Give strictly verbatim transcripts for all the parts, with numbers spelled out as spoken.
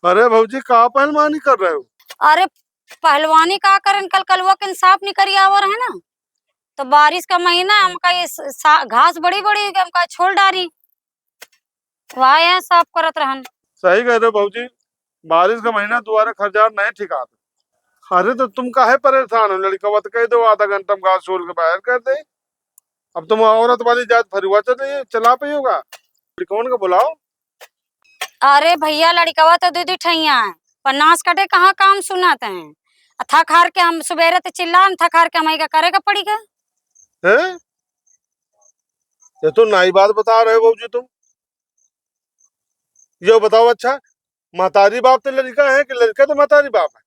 अरे भौजी, का पहलवानी कर रहे हो? अरे पहलवानी का करन, कल कलवा के साफ निकरी आवर है ना, तो बारिश का महीना, हमका ये स-, सा-, घास बड़ी बड़ी, हमका छोल डारी, वह यहाँ साफ करत रहन। सही कह रहे हो भौजी, बारिश का महीना दुआरे खरजार नहीं ठिकात। अरे तो तुम काहे परेशान हो, लड़कवा तो कह दो आधा घंटा में घास छोल के बाहर कर दे। अब तुम औरत वाली जात फरुआ चल रही है, चला पाइयोगा? लड़कवन को बुलाओ। अरे भैया, लड़कवा तो दू दू ठैया है, पर नास कटे कहाँ काम सुनाते हैं। आ थक हार के हम सुबेरे ते चिल्लान, थक हार के हमही का करे का पड़ी का? हैं? ये तो नई बात बता रहे हो भौजी तुम। यो बताओ, अच्छा, महतारी बाप तो लड़का है कि लड़का तो महतारी बाप है?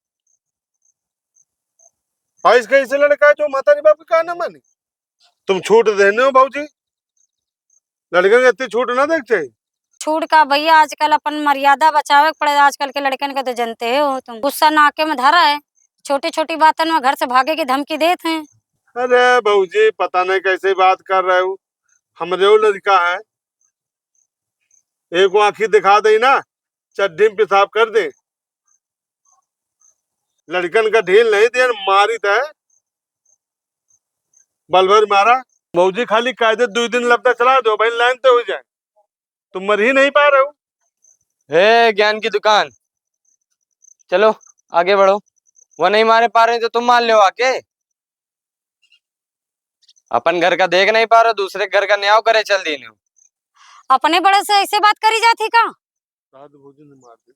आइस कैसे लड़का है जो महतारी बाप की कहना मानी? तुम छूट देने हो भौजी, लड़कन के इतनी छूट ना देख चाहिए। छूट का भैया, आजकल अपन मर्यादा बचावे के पड़े। आजकल के लड़कन के तो जनते हो तुम, गुस्सा नाके में धरा है, छोटी छोटी बातन में घर से भागे की धमकी देत हैं। अरे भौजी, पता नहीं कैसे बात कर रहे हो, हमरे वो लड़का है, एक आँखी दिखा दे ना, चड्ढी में पेशाब कर दे। लड़कन का ढील नहीं दिया, मारी तय, बल भर मारा। भौजी खाली कायदे दुई दिन लपटा चला दो भाई, लाइन तो हो जाए, तुम मर ही नहीं पा रहे हो। हे ज्ञान की दुकान, चलो आगे बढ़ो, वो नहीं मारे पा रहे तो तुम मार लो आके। अपन घर का देख नहीं पा रहे, दूसरे घर का न्याव करे चल दीन हो। अपने बड़े से ऐसे बात करी जाती का? रात भोजन मार दे।